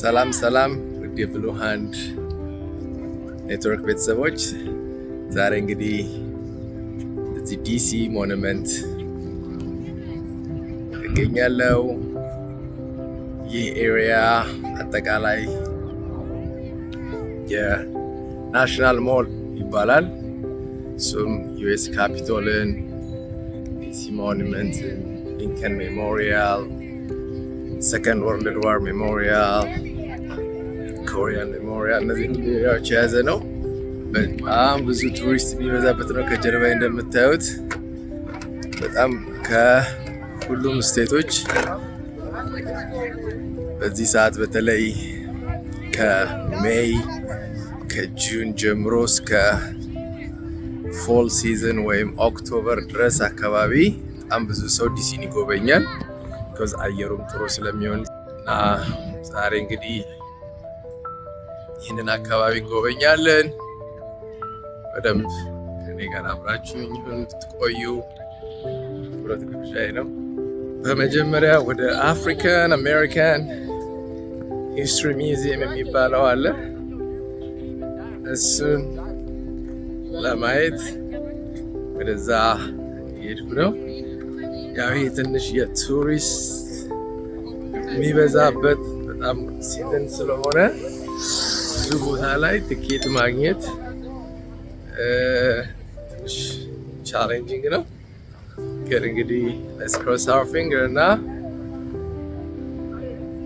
ሰላም ሰላም ውድ የ Blue Hand Network ቤተሰቦች፣ ዛሬ እንግዲህ እዚህ DC Monument እገኛለሁ። ይህ area አጠቃላይ የ National Mall ይባላል። እሱም US Capitol ን፣ DC Monument ን፣ Lincoln Memorial፣ Second World War Memorial፣ Korean Memorial፣ እነዚህ ሁሉ area ዎች የያዘ ነው። በጣም ብዙ ቱሪስት የሚበዛበት ነው። ከጀርባ እንደምታዩት በጣም ከሁሉም state ኦች በዚህ ሰዓት፣ በተለይ ከ May፣ ከ June ጀምሮ እስከ fall season ወይም October ድረስ አካባቢ በጣም ብዙ ሰው ዲሲን ይጎበኛል። 'Cause አየሩም ጥሩ ስለሚሆን። እና ዛሬ እንግዲህ ይህንን አካባቢ እንጎበኛለን። በደንብ ከኔ ጋር አብራችሁኝ እንድትቆዩ ትኩረት ግብዣዬ ነው። በመጀመሪያ ወደ African American History Museum የሚባለው አለ። እሱን ለማየት ወደዛ እየሄድኩ ነው። ያው ይሄ ትንሽ የቱሪስት የሚበዛበት በጣም season ስለሆነ ብዙ ቦታ ላይ ትኬት ማግኘት ትንሽ challenging ነው። ግን እንግዲህ let's cross our finger እና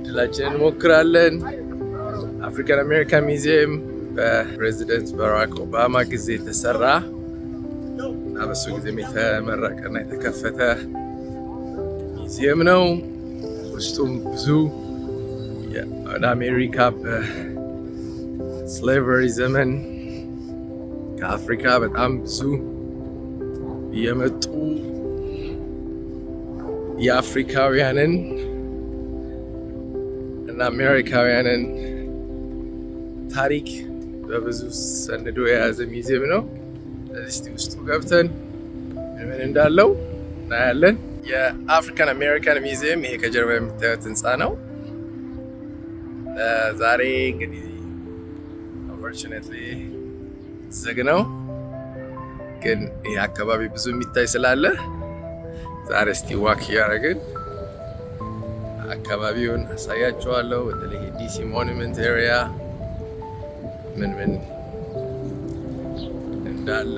እድላችንን እንሞክራለን። African American Museum በፕሬዚደንት ባራክ ኦባማ ጊዜ የተሰራ እና በሱ ጊዜም የተመረቀና የተከፈተ ሙዚየም ነው። ውስጡም ብዙ ወደ አሜሪካ በ slavery ዘመን ከአፍሪካ በጣም ብዙ የመጡ የአፍሪካውያንን እና አሜሪካውያንን ታሪክ በብዙ ሰንዶ የያዘ ሙዚየም ነው። እስቲ ውስጡ ገብተን ምን ምን እንዳለው እናያለን። የ African American Museum ይሄ ከጀርባ የምታዩት ህንፃ ነው። ዛሬ እንግዲህ unfortunately ዝግ ነው፣ ግን ይህ አካባቢ ብዙ የሚታይ ስላለ ዛሬ እስቲ walk እያደረግን አካባቢውን አሳያችኋለሁ። በተለይ DC Monument area ምን ምን እንዳለ።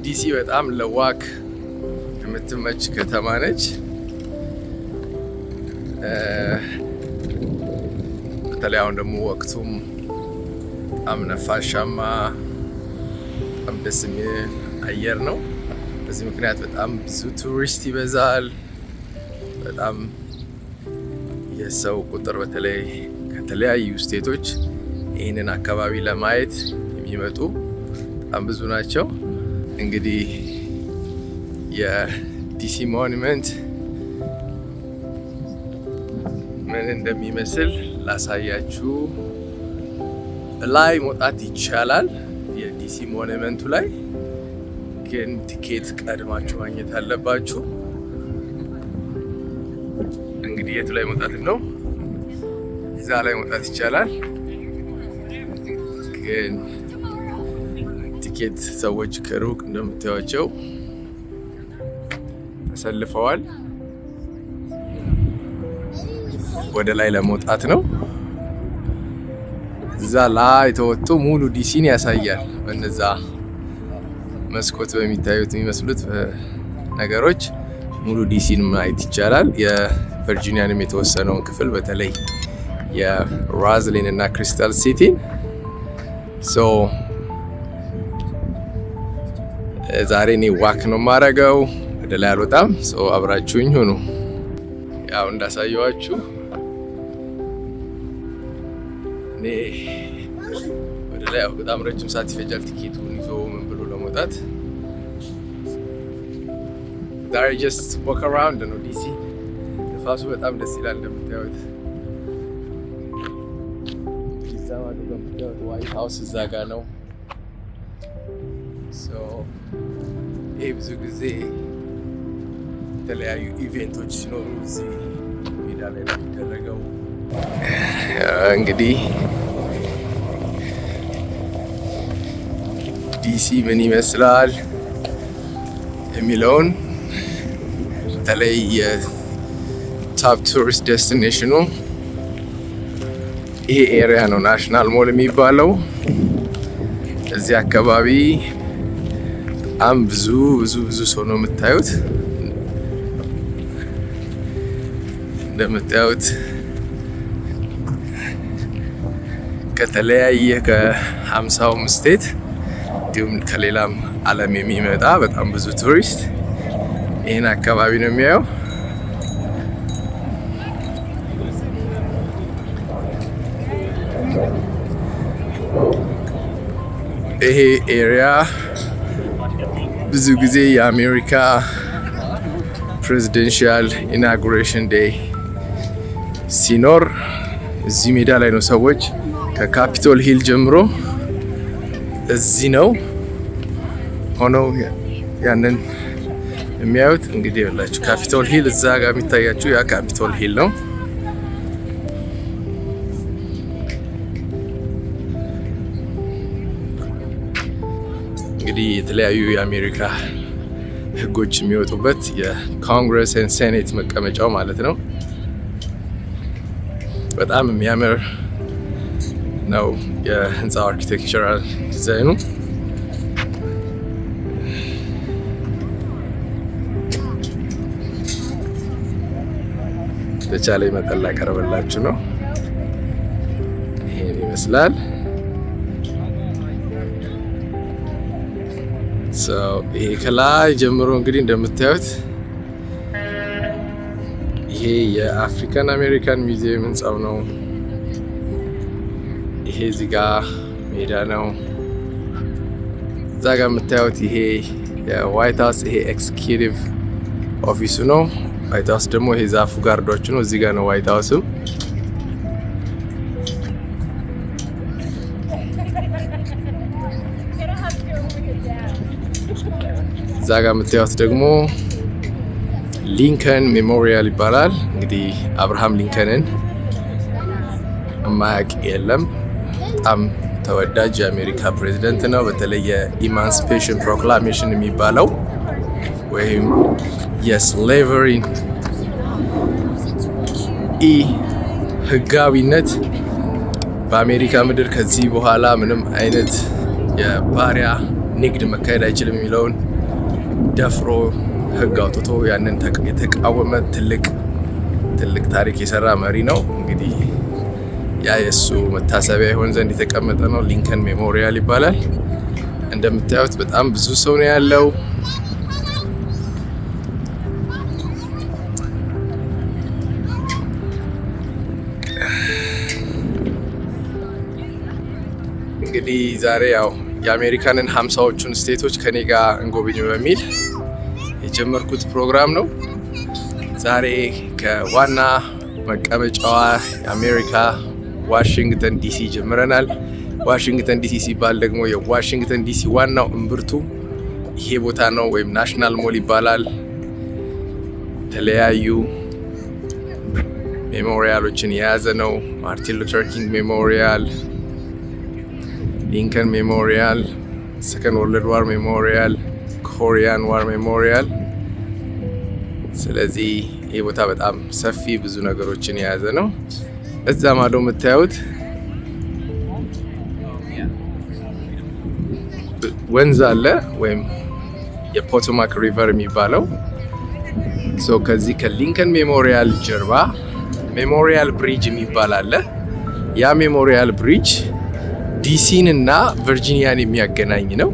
ዲሲ በጣም ለ walk የምትመች ከተማ ነች። በተለይ አሁን ደግሞ ወቅቱም በጣም ነፋሻማ፣ በጣም ደስ የሚል አየር ነው። በዚህ ምክንያት በጣም ብዙ ቱሪስት ይበዛል። በጣም የሰው ቁጥር፣ በተለይ ከተለያዩ state ኦች ይህንን አካባቢ ለማየት የሚመጡ በጣም ብዙ ናቸው። እንግዲህ የ DC Monument ምን እንደሚመስል ላሳያችሁ። ላይ መውጣት ይቻላል። የ DC Monument ኡ ላይ ግን ቲኬት ቀድማችሁ ማግኘት አለባችሁ። እንግዲህ የቱ ላይ መውጣት ነው? እዛ ላይ መውጣት ይቻላል፣ ግን ቲኬት ሰዎች ከሩቅ እንደምታዩቸው ተሰልፈዋል። ወደ ላይ ለመውጣት ነው። እዛ ላይ ተወጥቶ ሙሉ ዲሲን ያሳያል። በነዛ መስኮት በሚታዩት የሚመስሉት ነገሮች ሙሉ ዲሲን ማየት ይቻላል። የቨርጂኒያንም የተወሰነውን ክፍል፣ በተለይ የሮዝሊን እና ክሪስታል ሲቲን። So ዛሬ እኔ walk ነው የማደርገው፣ ወደ ላይ አልወጣም። So አብራችሁኝ ሁኑ። ያው እንዳሳየዋችሁ እኔ ወደ ላይ ያው በጣም ረጅም ሰዓት ይፈጃል ቲኬቱን ይዞ ምን ብሎ ለመውጣት። ዛሬ just walk around ነው ዲሲ። ንፋሱ በጣም ደስ ይላል እንደምታዩት። እዛ ማዶ በምታዩት White House እዛ ጋ ነው። ይሄ ብዙ ጊዜ የተለያዩ event ኦች ሲኖሩ እዚህ ሜዳ ላይ ነው የሚደረገው። እንግዲህ ዲሲ ምን ይመስላል የሚለውን፣ በተለይ የ top tourist destination ኑ ይሄ area ነው፣ National Mall የሚባለው። እዚህ አካባቢ በጣም ብዙ ብዙ ብዙ ሰው ነው የምታዩት። እንደምታዩት ከተለያየ ከ50ውም state እንዲሁም ከሌላም ዓለም የሚመጣ በጣም ብዙ ቱሪስት ይህን አካባቢ ነው የሚያየው። ይሄ area ብዙ ጊዜ የአሜሪካ presidential inauguration day ሲኖር እዚህ ሜዳ ላይ ነው፣ ሰዎች ከ Capitol Hill ጀምሮ እዚህ ነው ሆነው ያንን የሚያዩት። እንግዲህ ያላችሁ Capitol Hill እዛ ጋር የሚታያችሁ ያ Capitol Hill ነው። እንግዲህ የተለያዩ የአሜሪካ ህጎች የሚወጡበት የ Congress and Senate መቀመጫው ማለት ነው። በጣም የሚያምር ነው የህንፃው architectural design ኑ። በተቻለ መጠን ላቀርብላችሁ ነው። ይሄን ይመስላል። So ይሄ ከላይ ጀምሮ እንግዲህ እንደምታዩት ይሄ የ African American Museum ህንፃው ነው። ይሄ እዚህ ጋ ሜዳ ነው። እዛ ጋር የምታዩት ይሄ የ White House፣ ይሄ executive office ኡ ነው። White House ደግሞ ይሄ ዛፉ ጋርዶቹ ነው። እዚህ ጋር ነው White House ኡ። እዛ ጋር የምታዩት ደግሞ Lincoln Memorial ይባላል። እንግዲህ አብርሃም ሊንከንን የማያውቅ የለም። በጣም ተወዳጅ የአሜሪካ ፕሬዚደንት ነው። በተለይ የ Emancipation Proclamation የሚባለው ወይም የ slavery ን ኢ ህጋዊነት፣ በአሜሪካ ምድር ከዚህ በኋላ ምንም አይነት የባሪያ ንግድ መካሄድ አይችልም የሚለውን ደፍሮ ህግ አውጥቶ ያንን የተቃወመ ትልቅ ትልቅ ታሪክ የሰራ መሪ ነው። እንግዲህ ያ የእሱ መታሰቢያ ይሆን ዘንድ የተቀመጠ ነው። Lincoln Memorial ይባላል። እንደምታዩት በጣም ብዙ ሰው ነው ያለው። እንግዲህ ዛሬ ያው የአሜሪካንን 50ዎቹን state ኦች ከኔ ጋር እንጎብኝ በሚል የጀመርኩት ፕሮግራም ነው። ዛሬ ከዋና መቀመጫዋ የአሜሪካ ዋሽንግተን ዲሲ ጀምረናል። ዋሽንግተን ዲሲ ሲባል ደግሞ የዋሽንግተን ዲሲ ዋናው እምብርቱ ይሄ ቦታ ነው፣ ወይም National Mall ይባላል። የተለያዩ memorial ኦችን የያዘ ነው። Martin Luther King Memorial፣ Lincoln Memorial፣ Second World War Memorial፣ Korean War Memorial። ስለዚህ ይህ ቦታ በጣም ሰፊ፣ ብዙ ነገሮችን የያዘ ነው። እዛ ማዶ የምታዩት ወንዝ አለ ወይም የ Potomac River የሚባለው። So ከዚህ ከ Lincoln Memorial ጀርባ Memorial Bridge የሚባል አለ። ያ Memorial Bridge ዲሲን እና ቨርጂኒያን የሚያገናኝ ነው።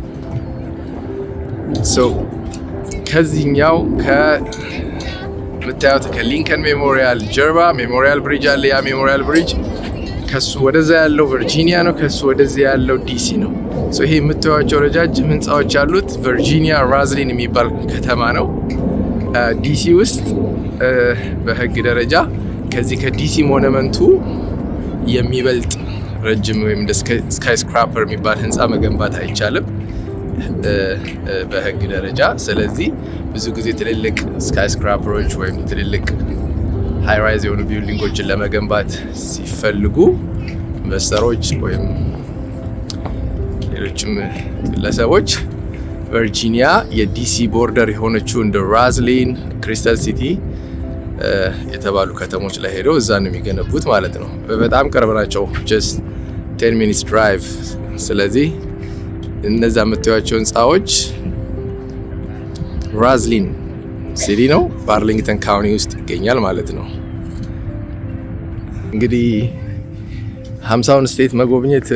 So ከዚህኛው ከምታዩት ከ Lincoln Memorial ጀርባ Memorial Bridge አለ። ያ Memorial Bridge ከሱ ወደዛ ያለው ቨርጂኒያ ነው። ከሱ ወደዚህ ያለው ዲሲ ነው። So ይሄ የምታዩቸው ረጃጅም ህንፃዎች ያሉት ቨርጂኒያ ራዝሊን የሚባል ከተማ ነው። ዲሲ ውስጥ በህግ ደረጃ ከዚህ ከዲሲ monument ኡ የሚበልጥ ረጅም ወይም እንደ skyscraper የሚባል ህንፃ መገንባት አይቻልም። በህግ ደረጃ። ስለዚህ ብዙ ጊዜ ትልልቅ skyscraper ኦች ወይም ትልልቅ high rise የሆኑ building ኦችን ለመገንባት ሲፈልጉ investor ኦች ወይም ሌሎችም ግለሰቦች ቨርጂኒያ የዲሲ border የሆነችው እንደ ሮዝሊን፣ ክሪስታል ሲቲ የተባሉ ከተሞች ላይ ሄደው እዛ ነው የሚገነቡት ማለት ነው። በጣም ቅርብ ናቸው፣ just 10 minutes drive። ስለዚህ እነዛ የምታዩቸው ህንፃዎች ሮዝሊን city ነው፣ በአርሊንግተን county ውስጥ ይገኛል ማለት ነው። እንግዲህ 50ውን state መጎብኘት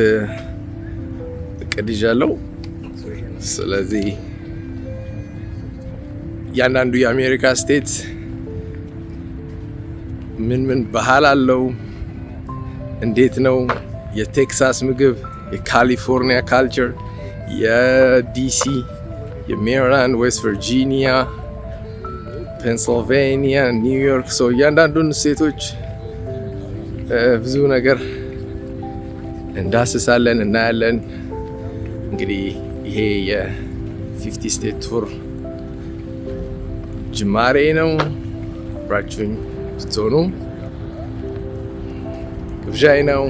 እቅድ ይዣለሁ። ስለዚህ እያንዳንዱ የአሜሪካ state ምን ምን ባህል አለው፣ እንዴት ነው የቴክሳስ ምግብ፣ የካሊፎርኒያ culture፣ የዲሲ፣ የሜሪላንድ፣ ዌስት ቨርጂኒያ፣ ፔንስልቬኒያ፣ ኒውዮርክ፣ so እያንዳንዱን state ኦች ብዙ ነገር እንዳስሳለን፣ እናያለን። እንግዲህ ይሄ የ50 state tour ጅማሬ ነው። አብራችሁኝ ስትሆኑ ግብዣዬ ነው።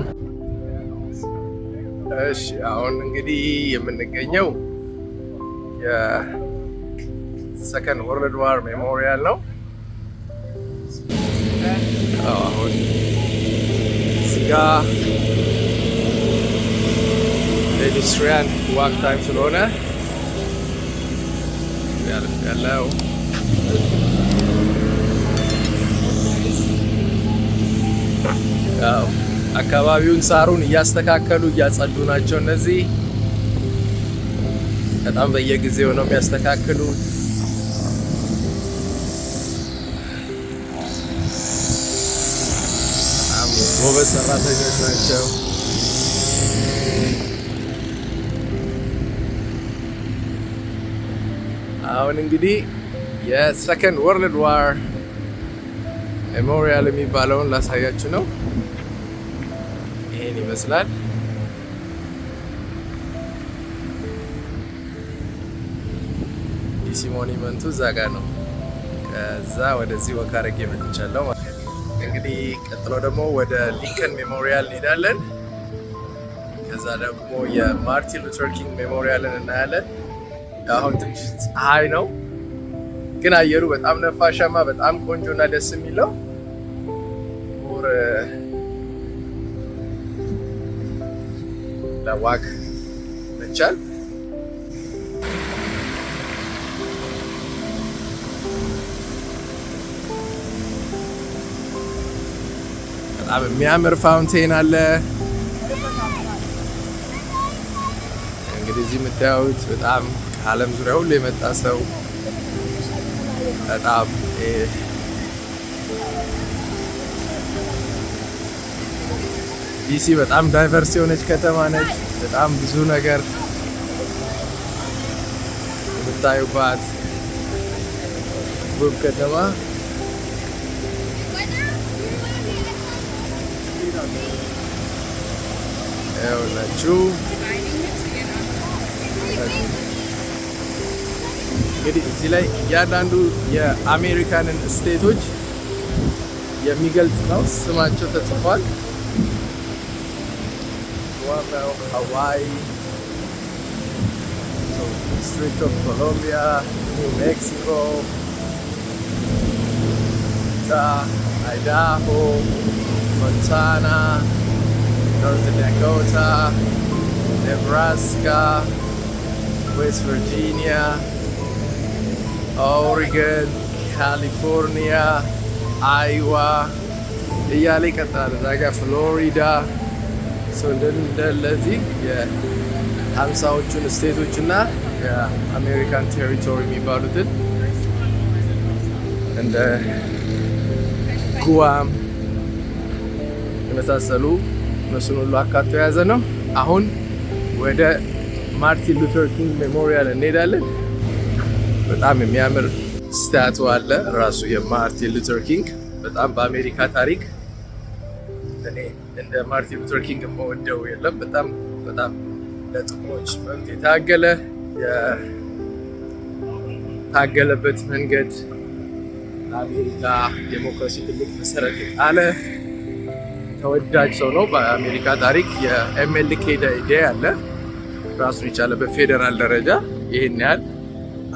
እሺ፣ አሁን እንግዲህ የምንገኘው የ Second World War Memorial ነው። አሁን እዚህ ጋ pedestrian walk time ስለሆነ ያልፍ ያለው። ያው አካባቢውን ሳሩን እያስተካከሉ እያጸዱ ናቸው። እነዚህ በጣም በየጊዜው ነው የሚያስተካክሉት። በጣም ጎበዝ ሰራተኞች ናቸው። አሁን እንግዲህ የ Second World War Memorial የሚባለውን ላሳያችሁ ነው። ይሄን ይመስላል። ዲሲ monument ኡ እዛ ጋ ነው። ከዛ ወደዚህ walk አድርጌ መጥቻለሁ። እንግዲህ ቀጥሎ ደግሞ ወደ Lincoln Memorial እንሄዳለን። ከዛ ደግሞ የማርቲን ሉተር ኪንግ Memorial ን እናያለን። አሁን ትንሽ ፀሐይ ነው፣ ግን አየሩ በጣም ነፋሻማ፣ በጣም ቆንጆ እና ደስ የሚለው more ለ walk ይመቻል። በጣም የሚያምር fountain አለ። እንግዲህ እዚህ የምታዩት በጣም ከዓለም ዙሪያ ሁሉ የመጣ ሰው፣ በጣም ዲሲ በጣም diverse የሆነች ከተማ ነች። በጣም ብዙ ነገር የምታዩባት ውብ ከተማ። ይኸውላችሁ፣ እንግዲህ እዚህ ላይ እያንዳንዱ የአሜሪካንን state ኦች የሚገልጽ ነው። ስማቸው ተጽፏል። ሀዋይ፣ District of Columbia፣ ኒው ሜክሲኮ፣ አይዳሆ፣ ሞንታና፣ ኖርዝ ዳኮታ፣ ኔብራስካ፣ ዌስት ቨርጂኒያ፣ ኦሪገን፣ ካሊፎርኒያ፣ አይዋ እያለ ይቀጥላል። እዛ ጋ ፍሎሪዳ። እንደዚህ የ50ዎቹን state ኦች እና የአሜሪካን territory የሚባሉትን እንደ ጉዋም የመሳሰሉ እነሱን ሁሉ አካቶ የያዘ ነው። አሁን ወደ ማርቲን ሉተር ኪንግ Memorial እንሄዳለን። በጣም የሚያምር statue አለ። ራሱ የማርቲን ሉተር ኪንግ፣ በጣም በአሜሪካ ታሪክ እኔ እንደ ማርቲን ሉተር ኪንግ የምወደው የለም። በጣም በጣም ለጥቁሮች መብት የታገለ፣ የታገለበት መንገድ ለአሜሪካ ዴሞክራሲ ትልቅ መሰረት የጣለ ተወዳጅ ሰው ነው። በአሜሪካ ታሪክ የ MLK Day አለ፣ ራሱን የቻለ በፌዴራል ደረጃ ይህን ያህል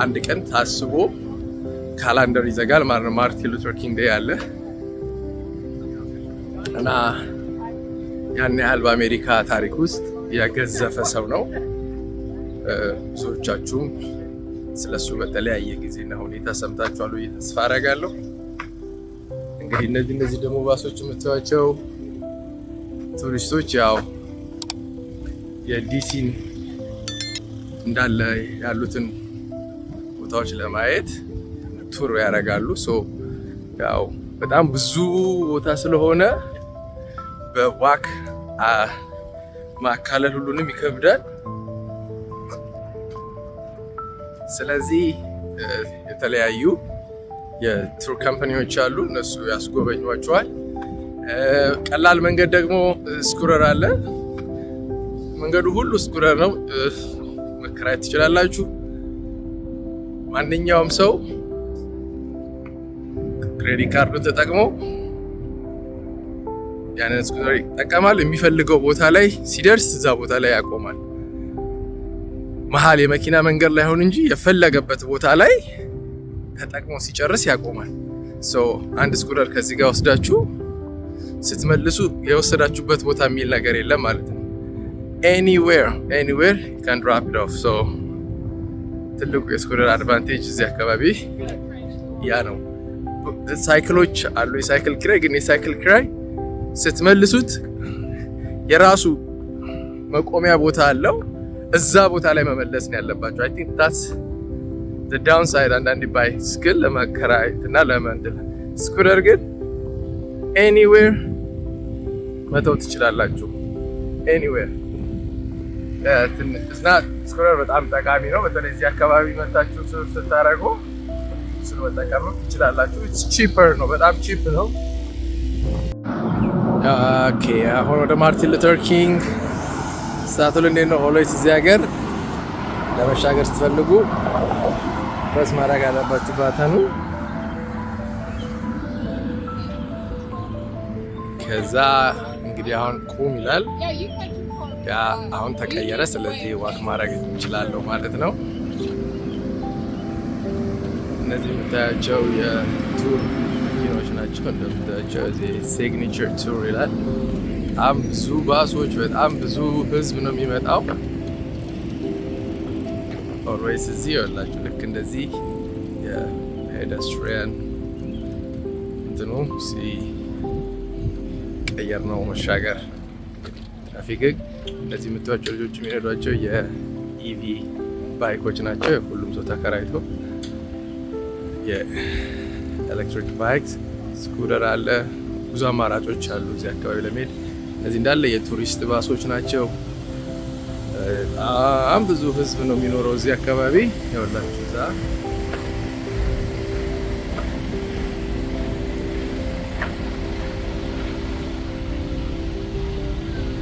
አንድ ቀን ታስቦ calendar ይዘጋል ማለት ነው። Martin Luther King Day አለ እና ያን ያህል በአሜሪካ ታሪክ ውስጥ የገዘፈ ሰው ነው። ብዙዎቻችሁም ስለሱ በተለያየ ጊዜና ሁኔታ ሰምታችኋል ብዬ ተስፋ አደርጋለሁ። እንግዲህ እነዚህ ደግሞ ባሶች የምታዩቸው ቱሪስቶች ያው የዲሲን እንዳለ ያሉትን ቦታዎች ለማየት tour ያደርጋሉ። So ያው በጣም ብዙ ቦታ ስለሆነ በ walk ማካለል ሁሉንም ይከብዳል። ስለዚህ የተለያዩ የ tour company ዎች አሉ፣ እነሱ ያስጎበኟቸዋል። ቀላል መንገድ ደግሞ scooter አለ። መንገዱ ሁሉ scooter ነው፣ መከራየት ትችላላችሁ። ማንኛውም ሰው credit card ኡን ተጠቅሞ ያንን scooter ይጠቀማል። የሚፈልገው ቦታ ላይ ሲደርስ እዛ ቦታ ላይ ያቆማል። መሀል የመኪና መንገድ ላይ ሆን እንጂ የፈለገበት ቦታ ላይ ተጠቅሞ ሲጨርስ ያቆማል። So አንድ scooter ከዚህ ጋር ወስዳችሁ ስትመልሱ የወሰዳችሁበት ቦታ የሚል ነገር የለም ማለት ነው። Anywhere, anywhere can drop it off። So ትልቁ የ scooter advantage እዚህ አካባቢ ያ ነው። ሳይክሎች አሉ፣ የሳይክል ኪራይ ግን የሳይክል ኪራይ ስትመልሱት የራሱ መቆሚያ ቦታ አለው። እዛ ቦታ ላይ መመለስ ነው ያለባቸው። I think that's the downside አንዳንድ bicycle ለመከራየት እና ለመንትን፣ scooter ግን anywhere መተው ትችላላችሁ። Anywhere እና scooter በጣም ጠቃሚ ነው። በተለይ እዚህ አካባቢ መታችሁ ስታደርጉ እሱን መጠቀም ትችላላችሁ። Cheaper ነው፣ በጣም cheap ነው። Okay፣ አሁን ወደ Martin Luther King statue እንዴት ነው? Always እዚህ ሀገር ለመሻገር ስትፈልጉ ፕረስ ማድረግ አለባችሁ button ኑ። ከዛ እንግዲህ አሁን ቁም ይላል። ያ አሁን ተቀየረ። ስለዚህ walk ማድረግ እችላለሁ ማለት ነው። እነዚህ የምታያቸው የ tour መኪኖች ናቸው። እንደምታያቸው እዚህ Signature Tour ይላል። በጣም ብዙ ባሶች፣ በጣም ብዙ ህዝብ ነው የሚመጣው። Always እዚህ ይኸውላችሁ ልክ እንደዚህ የ pedestrian እንትኑ ሲቀየር ነው መሻገር ትራፊክ ህግ። እነዚህ የምታዩቸው ልጆች የሚነዷቸው የ EV bike ኦች ናቸው። ሁሉም ሰው ተከራይቶ የ electric bikes፣ scooter አለ። ብዙ አማራጮች አሉ እዚህ አካባቢ ለመሄድ። እነዚህ እንዳለ የቱሪስት ባሶች ናቸው። በጣም ብዙ ህዝብ ነው የሚኖረው እዚህ አካባቢ። ይኸውላችሁ እዛ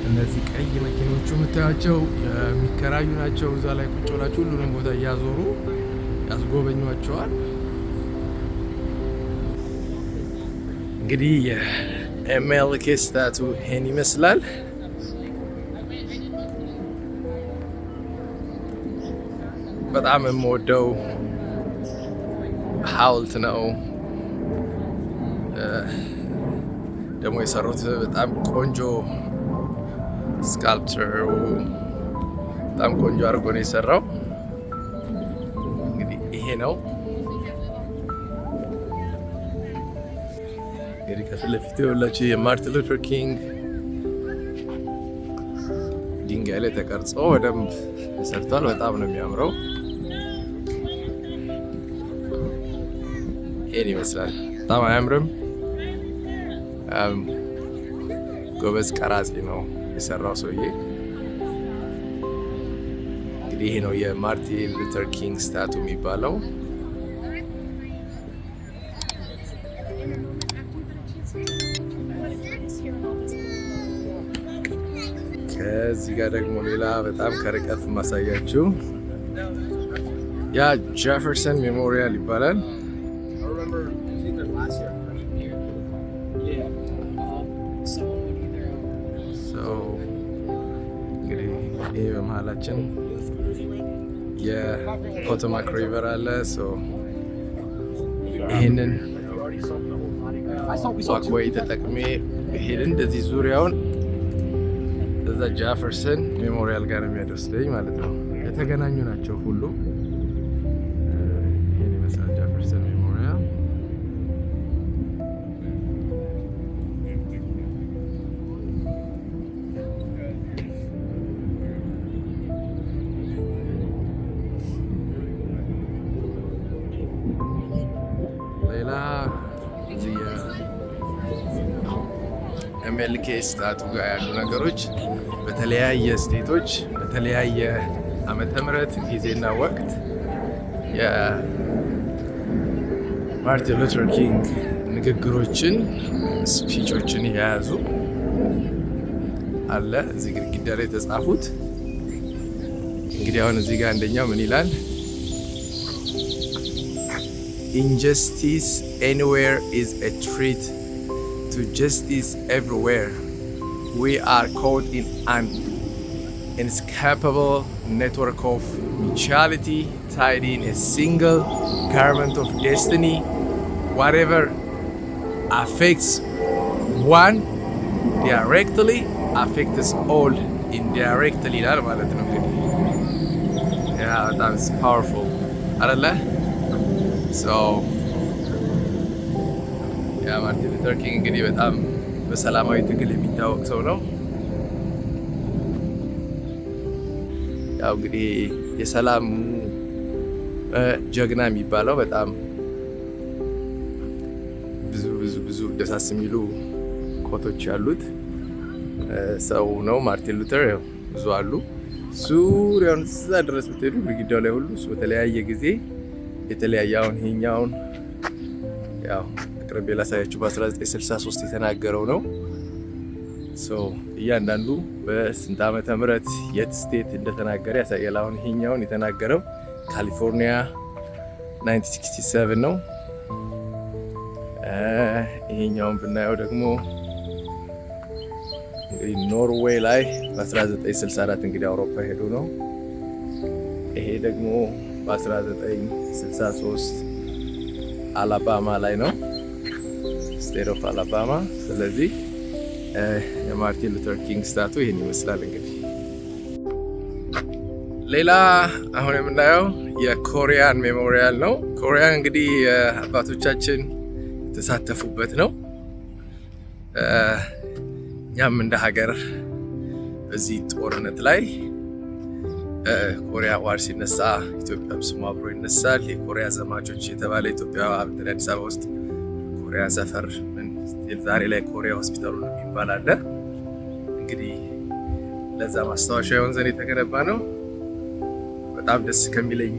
እነዚህ ቀይ መኪኖቹ የምታያቸው የሚከራዩ ናቸው። እዛ ላይ ቁጭ ብላችሁ ሁሉንም ቦታ እያዞሩ ያስጎበኟቸዋል። እንግዲህ የ MLK statue ይሄን ይመስላል። በጣም የምወደው ሐውልት ነው። ደግሞ የሰሩት በጣም ቆንጆ sculpture ኡ በጣም ቆንጆ አድርጎ ነው የሰራው። እንግዲህ ይሄ ነው። እንግዲህ ከፊት ለፊቱ ያላችሁ የ Martin Luther King ድንጋይ ላይ ተቀርጾ በደንብ ተሰርቷል። በጣም ነው የሚያምረው። ይሄን ይመስላል። በጣም አያምርም? ጎበዝ ቀራጺ ነው የሰራው ሰውዬ። እንግዲህ ይሄ ነው የ Martin Luther King statue የሚባለው። ከዚህ ጋር ደግሞ ሌላ በጣም ከርቀት የማሳያችሁ ያ Jefferson Memorial ይባላል። I remember it was either last year or freshman year. Yeah. Someone would either So እንግዲህ ይሄ በመሀላችን የ Potomac River አለ። So ይህንን walkway ተጠቅሜ ሄድ እንደዚህ ዙሪያውን እዛ Jefferson Memorial ጋር ነው የሚያደርስልኝ ማለት ነው። የተገናኙ ናቸው ሁሉ። ይህን ይመስላል Jefferson Memorial። ሌላ እዚህ MLK statue ጋር ያሉ ነገሮች በተለያየ state ኦች በተለያየ ዓመተ ምህረት ጊዜና ወቅት የማርቲን ሉተር ኪንግ ንግግሮችን፣ speech ኦችን የያዙ አለ እዚህ ግድግዳ ላይ የተጻፉት። እንግዲህ አሁን እዚህ ጋር አንደኛው ምን ይላል? "Injustice anywhere is a threat to justice everywhere. We are caught in an inescapable network of mutuality, tied in a single garment of destiny. Whatever affects one directly affects all indirectly" ይላል ማለት ነው። እንግዲህ yeah, በጣም powerful አይደለ? So yeah, ማርቲን ሉተር ኪንግ እንግዲህ በጣም በሰላማዊ ትግል የሚታወቅ ሰው ነው። ያው እንግዲህ የሰላሙ ጀግና የሚባለው በጣም ብዙ ብዙ ብዙ ደሳስ የሚሉ quote ኦች ያሉት ሰው ነው ማርቲን ሉተር። ያው ብዙ አሉ። ዙሪያውን እዛ ድረስ ብትሄዱ ግድግዳው ላይ ሁሉ እሱ በተለያየ ጊዜ የተለያየ፣ አሁን ይሄኛውን ያው አቅርቤ ላሳያችሁ፣ በ1963 የተናገረው ነው። So እያንዳንዱ በስንት ዓመተ ምህረት የት state እንደተናገረ ያሳያል። አሁን ይሄኛውን የተናገረው ካሊፎርኒያ 1967 ነው። ይሄኛውን ብናየው ደግሞ እንግዲህ ኖርዌይ ላይ በ1964 እንግዲህ አውሮፓ ሄዱ ነው። ይሄ ደግሞ በ1963 አላባማ ላይ ነው፣ State of Alabama። ስለዚህ የማርቲን ሉተር ኪንግ statue ይህን ይመስላል። እንግዲህ ሌላ አሁን የምናየው የ Korean Memorial ነው። ኮሪያ እንግዲህ አባቶቻችን የተሳተፉበት ነው። እኛም እንደ ሀገር በዚህ ጦርነት ላይ Korea War ሲነሳ ኢትዮጵያም ስሟ አብሮ ይነሳል። የኮሪያ ዘማቾች የተባለ ኢትዮጵያ በተለይ አዲስ አበባ ውስጥ ኮሪያ ሰፈር ዛሬ ላይ ኮሪያ ሆስፒታሉ የሚባል አለ። እንግዲህ ለዛ ማስታወሻ ይሆን ዘንድ የተገነባ ነው። በጣም ደስ ከሚለኝ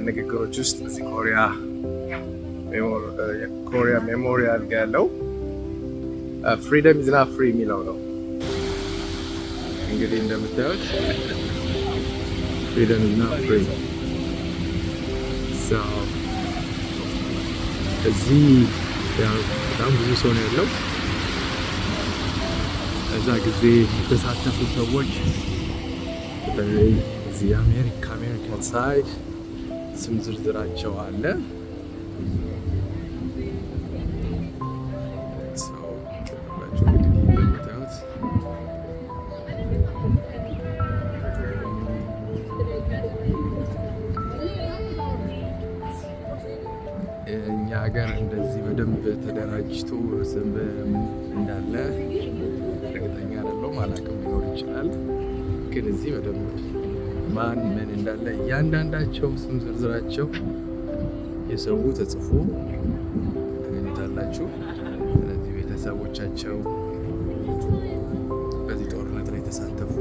ንግግሮች ውስጥ እዚህ ኮሪያ Memorial ጋር ያለው "Freedom is not free" የሚለው ነው። እንግዲህ እንደምታዩት "Freedom is not free።" እዚህ በጣም ብዙ ሰው ነው ያለው። እዛ ጊዜ የተሳተፉ ሰዎች በተለይ እዚህ የአሜሪካ American side ስም ዝርዝራቸው አለ። So እንግዲህ እንደምታዩት እኛ ሀገር እንደዚህ በደንብ ተደራጅቶ ስም እንዳለ እርግጠኛ አይደለሁም፣ አላውቅም፣ ሊኖር ይችላል። ግን እዚህ በደንብ ማን ምን እንዳለ እያንዳንዳቸው ስም ዝርዝራቸው የሰው ተጽፎ ታገኙታላችሁ። ስለዚህ ቤተሰቦቻቸው በዚህ ጦርነት ላይ የተሳተፉ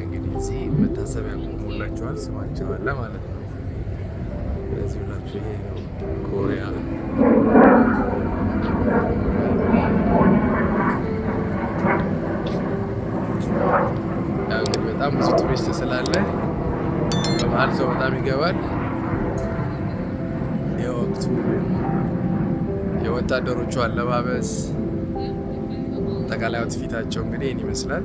እንግዲህ እዚህ መታሰቢያ ቆሞላቸዋል፣ ስማቸው አለ ማለት ነው። ስለዚህ ሁላችሁ ይሄ ነው ኮሪያ። ያው እንግዲህ በጣም ብዙ ቱሪስት ስላለ መሀል ሰው በጣም ይገባል። የወቅቱ የወታደሮቹ አለባበስ፣ አጠቃላይ outfit ኣቸው እንግዲህ ይህን ይመስላል።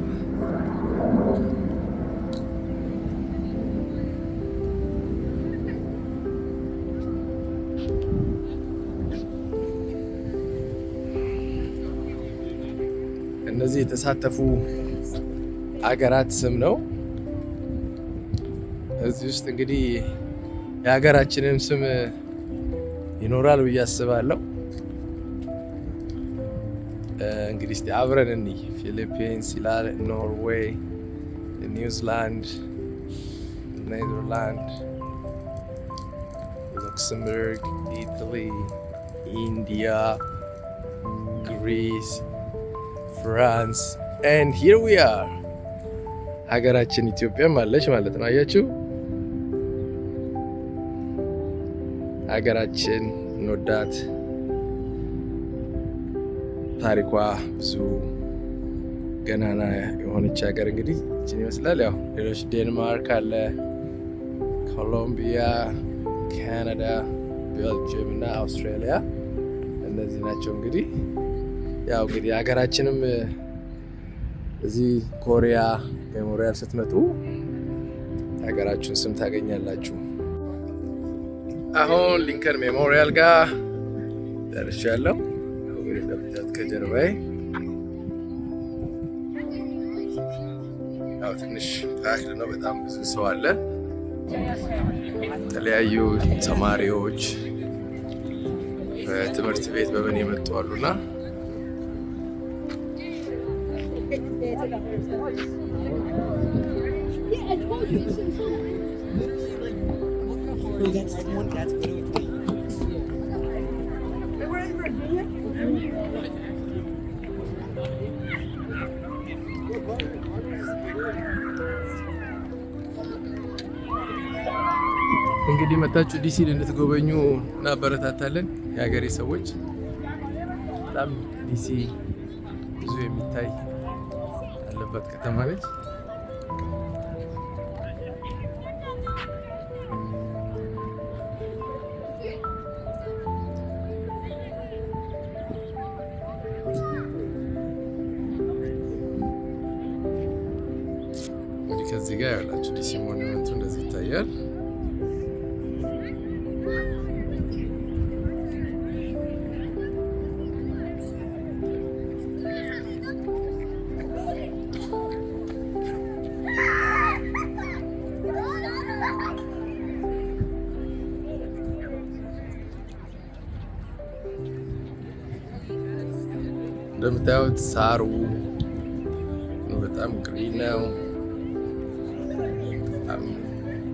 እነዚህ የተሳተፉ አገራት ስም ነው። እዚህ ውስጥ እንግዲህ የሀገራችንም ስም ይኖራል ብዬ አስባለሁ። እንግዲህ እስቲ አብረን እንይ። ፊሊፒንስ ይላል፣ ኖርዌይ፣ ኒውዚላንድ፣ ኔዘርላንድ፣ ሉክሰምበርግ፣ Italy፣ India፣ Greece፣ France and here we are፣ ሀገራችን ኢትዮጵያም አለች ማለት ነው። አያችሁ፣ ሀገራችን እንወዳት፣ ታሪኳ ብዙ ገናና የሆነች ሀገር እንግዲህ ይችን ይመስላል። ያው ሌሎች ዴንማርክ አለ፣ ኮሎምቢያ፣ ካናዳ፣ ቤልጅየም እና አውስትራሊያ እነዚህ ናቸው። እንግዲህ ያው እንግዲህ ሀገራችንም እዚህ Korea Memorial ስትመጡ የሀገራችሁን ስም ታገኛላችሁ። አሁን Lincoln Memorial ጋር ደርሻለሁ። እንግዲህ እንደምታዩት ከጀርባዬ ያው ትንሽ packed ነው። በጣም ብዙ ሰው አለ። የተለያዩ ተማሪዎች በትምህርት ቤት በምን የመጡ አሉና No, that's one. That's literally. Hey, we're in Virginia. እንግዲህ መታችሁ ዲሲን እንድትጎበኙ እናበረታታለን። የሀገሬ ሰዎች፣ በጣም ዲሲ ብዙ የሚታይ ያለበት ከተማ ነች። እንግዲህ ከዚህ ጋር ያላችሁ ዲሲ monument ኡ እንደዚህ ይታያል። እንደምታዩት ሳሩ በጣም green ነው። በጣም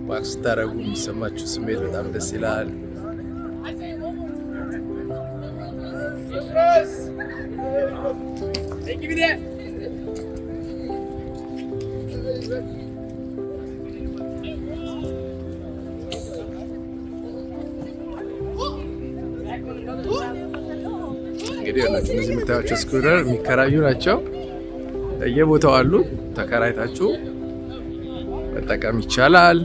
walk ስታደርጉ የሚሰማችሁ ስሜት በጣም ደስ ይላል። Hey, give me that. እንግዲህ ያላችሁ እነዚህ የምታዩቸው scooter የሚከራዩ ናቸው። በየቦታው አሉ። ተከራይታችሁ መጠቀም ይቻላል።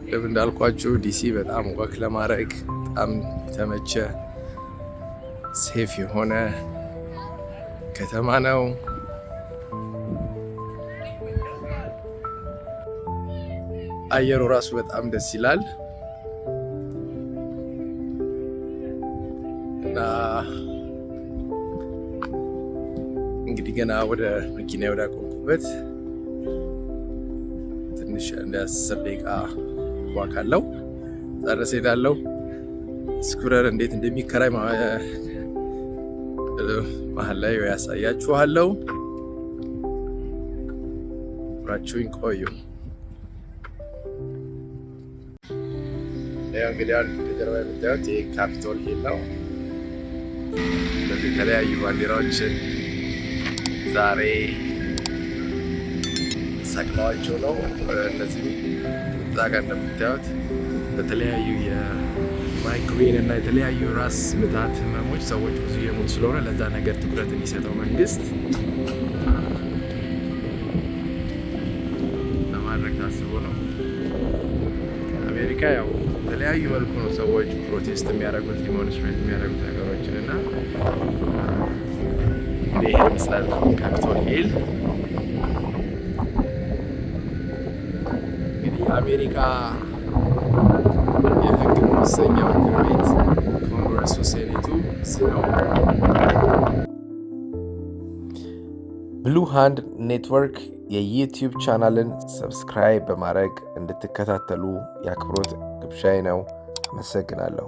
ቅድም እንዳልኳችሁ ዲሲ በጣም walk ለማድረግ በጣም የተመቸ safe የሆነ ከተማ ነው። አየሩ ራሱ በጣም ደስ ይላል እና እንግዲህ ገና ወደ መኪና ወደ አቆምኩበት ትንሽ እንደ 10 ደቂቃ walk አለው። እዛ ድረስ ሄዳለሁ። Scooter እንዴት እንደሚከራይ መሀል ላይ ያሳያችኋለሁ። አብራችሁኝ ቆዩ። ያው እንግዲህ አሁን ከጀርባ የምታዩት ይህ Capitol Hill ነው። በዚህ የተለያዩ ባንዲራዎችን ዛሬ ሰቅለዋቸው ነው። እነዚህም እዛ ጋር እንደምታዩት በተለያዩ የማይግሬን እና የተለያዩ ራስ ምታት ህመሞች ሰዎች ብዙ እየሞቱ ስለሆነ ለዛ ነገር ትኩረት እንዲሰጠው መንግስት ለማድረግ ታስቦ ነው። አሜሪካ ያው በተለያዩ መልኩ ነው ሰዎች protest የሚያደርጉት፣ demonstrate የሚያደርጉት ነገሮችን። እና እንግዲህ ይሄ ይመስላል Capitol Hill። እንግዲህ የአሜሪካ የህግ መወሰኛ ምክር ቤት ኮንግረሱ፣ ሴኔቱ እዚህ ነው። Blue Hand Network የ YouTube channel ን subscribe በማድረግ እንድትከታተሉ የአክብሮት ግብዣዬ ነው። አመሰግናለሁ።